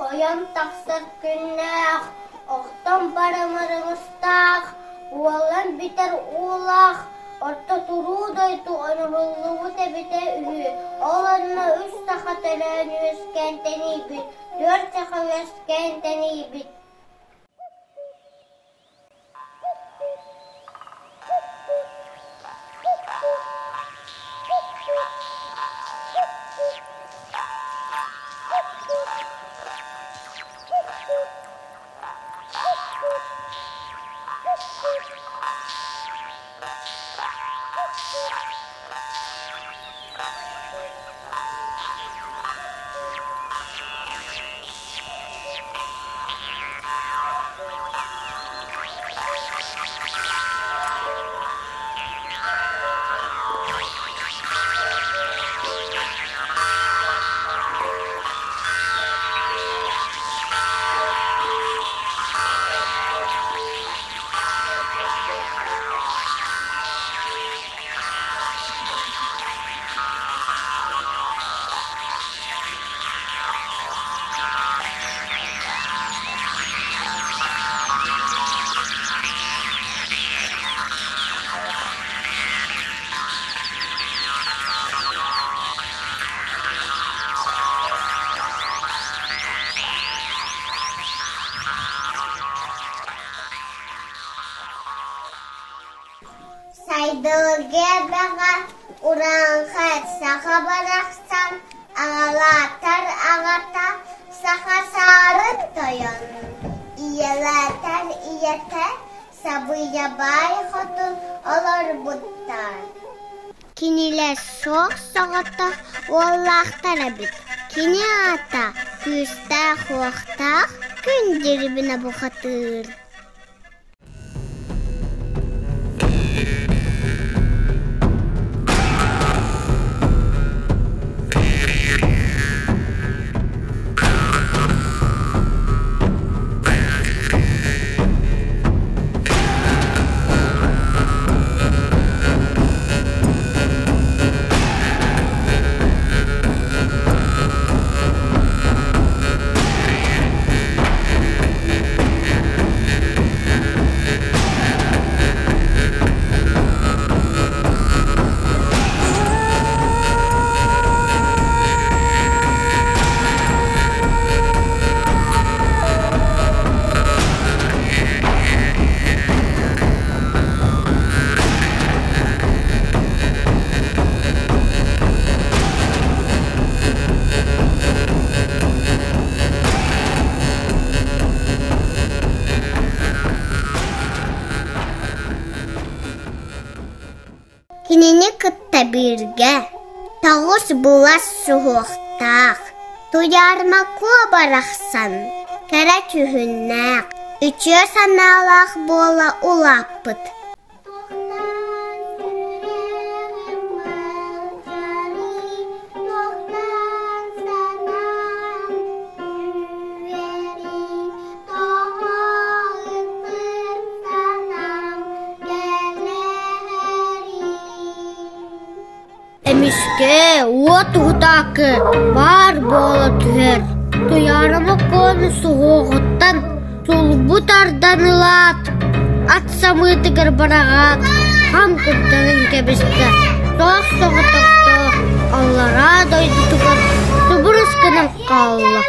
Ойон тахсар күннээх, охтон барымыр ымыстаах, уолан бүтэр уулаах, орто туруу дойду оҥоһуллубут эбитэ үһү. Ол онно үс саха төрөөн үөскээн тэнийбит, түөрт саха үөскээн тэнийбит. Сайдылга эбэҕэ урааҥхай саха барахсан аҕалаатар аҕата саха саарын тойон, ийэлээтэр ийэтэ Сабыйабай хотун олорбуттар. Кинилэр суох соҕотох уоллаахтар эбит. Кини аата күүстээх-уохтаах Күн Дьирибинэ бухатыыр. Кинини кытта бииргэ тоҕус былас суһуохтаах, Туйаарма Куо барахсан кэрэ дьүһүннээх, үтүө санаалаах буола улааппыт. Эмискэ уот утаакы баар буола түһэр. Туйаарыма Куону суһуоҕуттан сулбу тардан ылаат, ат самыытыгар быраҕаат, хам куттанан кэбистэ. Тоох соҕотохтоох аллараа дойдутугар субурус гынан хаалла.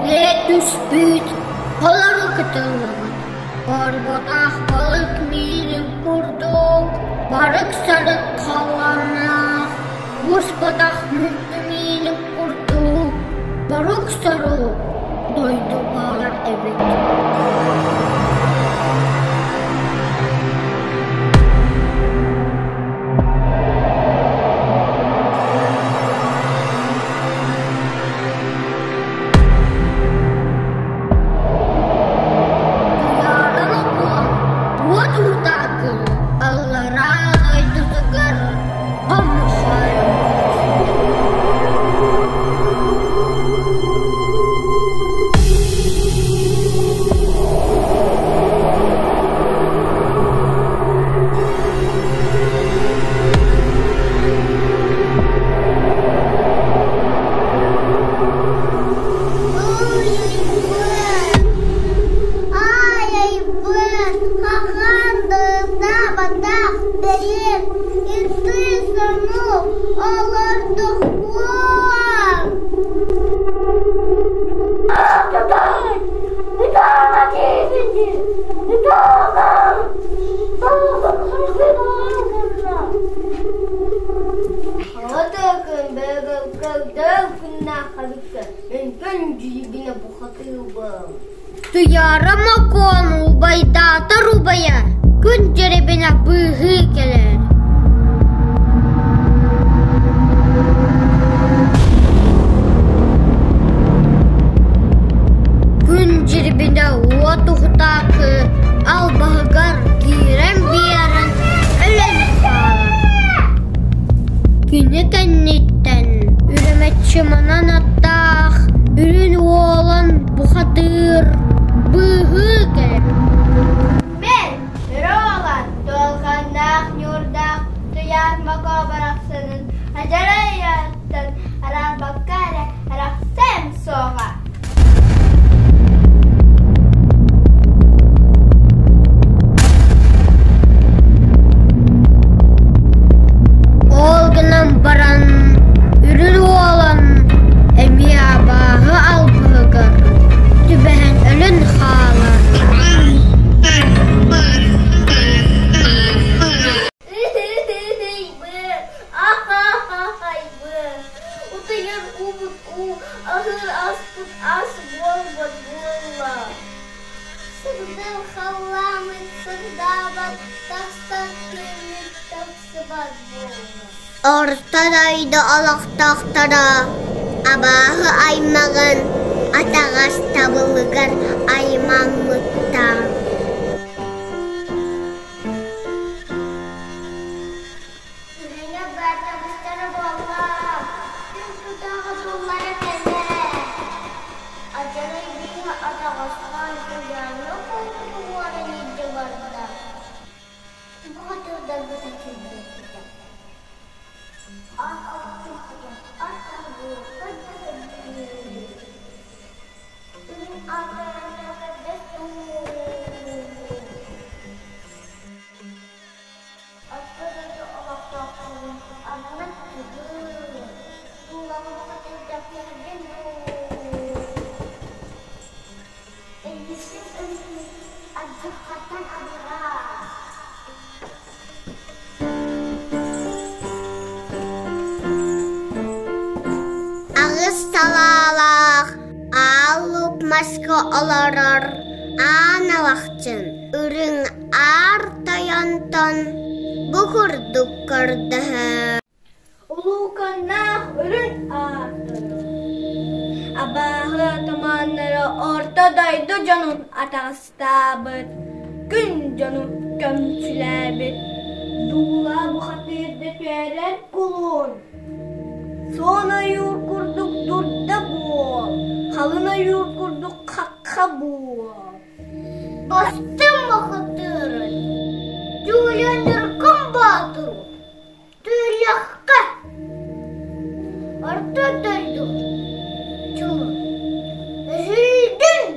Үтүллэ түспүт, холоро кытыллыбыт, Орботах балык миинин курдук, барык-сарык халлааннаах, буспатах мунду миинин курдук, борук-сорук дойду баар эбит. Туйаарыма Куо уот уутаакыл аллараа дойдутугар хомусхайан көрүстэ. Ай-айбыт, хахан дыктаабатах бэйэм икки сону олордохпуон. Туйаара Мокуон убайдаатар убайа күн дьэрибинэ быыһыы кэлэр. Күн дьирбинэ уот уһутаакы албаһыгар киирэн биэрэн өлөн хаалар. Кини кэнниттэн үрүмэччи манан аттаах үрүн уолан бухатыыр быыһыы кэлэр. Мин өрө уолан туолҕаннаах ньуурдаах Туйаар Моко барахсанын адьарай ааттан араарбакка эрэ арахсыам суоҕа. Ол гынан баран үрүн уолан эмиэ абааһы албыһыгар түбэһэн өлөн хаалар. Утуйар уубут уу, аһыыр аспыт ас буолбат буолла. Сырдык халлааммыт сырдаабат, тахсар күммүт тахсыбат буолла. Орто дойду олохтоохторо абааһы аймаҕын атаҕастабылыгар аймаммыттар. Күһүнэ баатабыстара буолла, күн тутааҕа туллара кэллэ. Адьарай бииһэ атаҕастаан куйааҥҥа куолутун уоран илдьэ барда. Бухатыырдарбыта килбэппитэ. Ат охсуппута, ат аргыылка да көрдүүр. Үрүҥ аатыран көрдөс дуу. Орто дойду олохтоохторун анала тугуй? Дуулаҕа бухатыырдартаргын дуу? Эйиэхин өлбүт алдьархайтан абыраа. Аҕыс салаалаах аал луук маска олорор аан алахчын үрүҥ аар тойонтон бу курдук көрдөһөр Улууканнаах үрүҥ аар тойон Абааһы атамааннара орто дойду дьонун атаҕастаабыт, күн дьону көмчүлээбит, дуулаа бухатыырда түөрэр кулун, суон ойуур курдук дурда буол, халын ойуур курдук хахха буол. Бастыҥ бухатыырын, Дьулуйан Ньургун Боотуру Түлэххэ Орто дойду дьолун өһүлдүн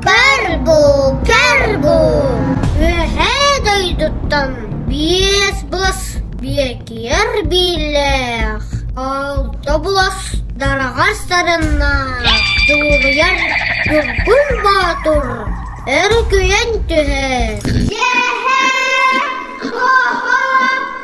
Көр бу, көр бу, Үөһээ дойдуттан биэс былас биэкиэр бииллээх, алта булас дараҕар сарыннаах Дьулуруйар Дьулуруйар Ньургун Боотур өрүкүйэн түһэр.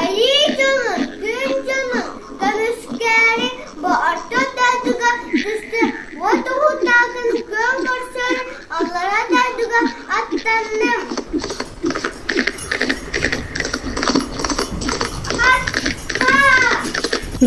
Айыы дьонун, күн дьонун көмүскээри бу орто дойдуга түстэ уот уһутаакын күөн көрсөр аллара дойдуга аттанным.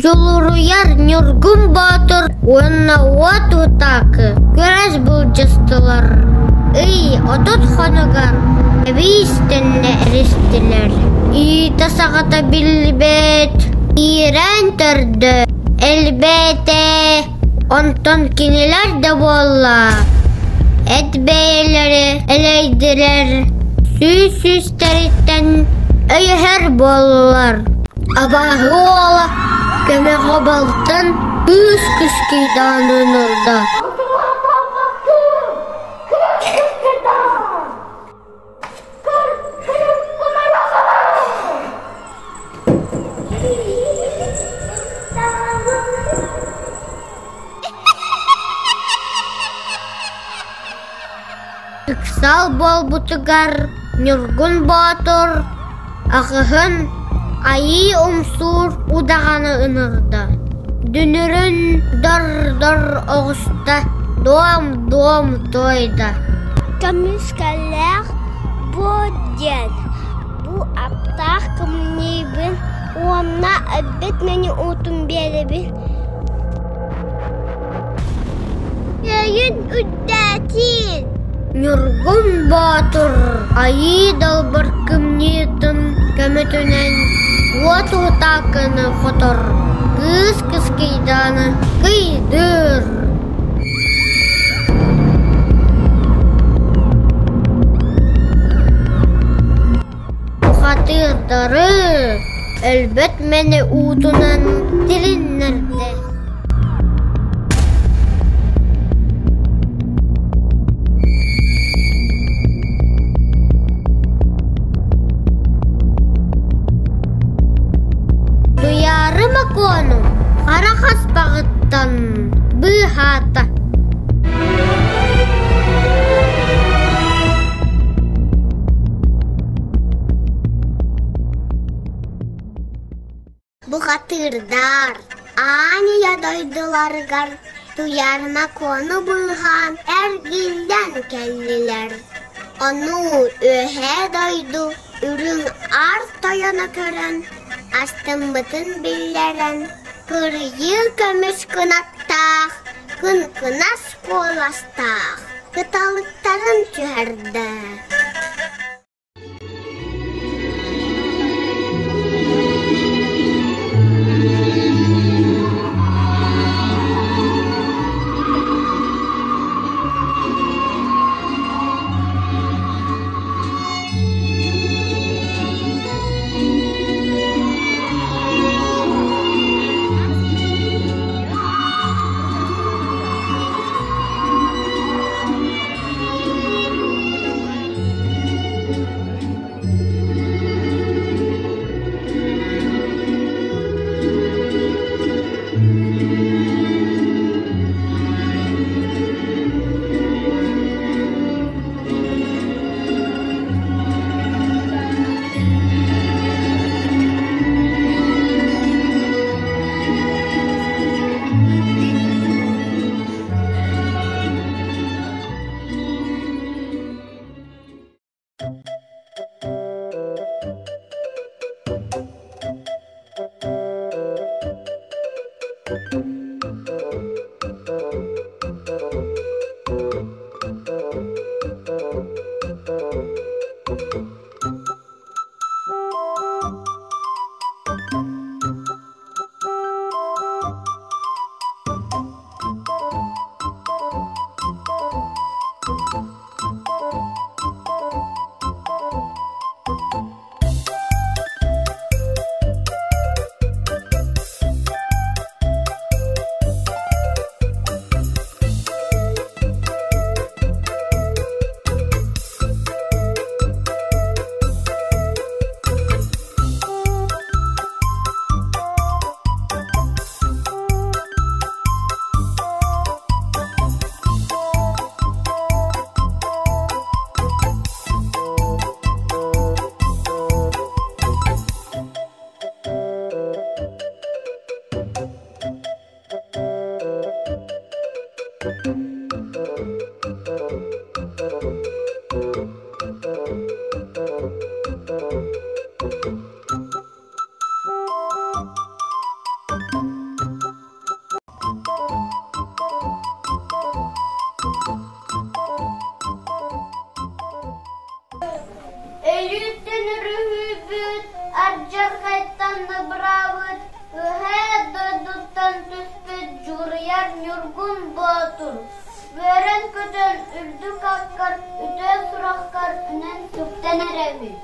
Дьулуруйар Ньургун Боотур уонна Уот Утаакы күрэс былдьастылар. Ый 30 хонугар эбиистэннэ эристилэр. Иитэ саҕата биллибэт, иирэн төрдө элбээтэ. Онтон кинилэр да буолла эт бэйэлэри элэйдилэр, сүүс сүүстэриттэн өйөһөр буоллулар. Абааһы уола көмөҕө балтын кыыс күскүйдаан ынырда. Ыксал буолбутугар Ньургун Боотур аҕыһын Айыы Умсуур удаҕаны ыҥырда, дүнүрүн дор-дор оҕуста, дуом-дуом туойда. Көмүскэллээх буо диэн бу аптаах кымньыыбын уонна өлбөт мэҥэ уутун биэрэбин. Өйүн үрдээтин. Ньургун Боотур Айыы Далбар кымньыытын көмөтүнэн уот уһутаакыны хотор, кыыс кыскыйдааны кыйдыыр. Бухатыырдары өлбөт мэҥэ уутунан тилиннэрдэ. Туйаары Макуону хара хаспаҕыттан быыһаата. Бухатыырдар аан ийэ дойдуларыгар Туйаарыма Куону быыһаан эргиллэн кэллилэр. Ону Үөһээ дойду үрүҥ аар тойоно көрөн, астыммытын биллэрэн, кырыйыы көмүс кынаттаах, кынкынас куоластаах кыталыктарын түһэрдэ. Үөһээ дойдуттан түспүт Дьулуруйар Ньургун Боотур үөрэн-көтөн үрдүк аккар, үтүө сураххар үнэн-сүктэн эрэбин.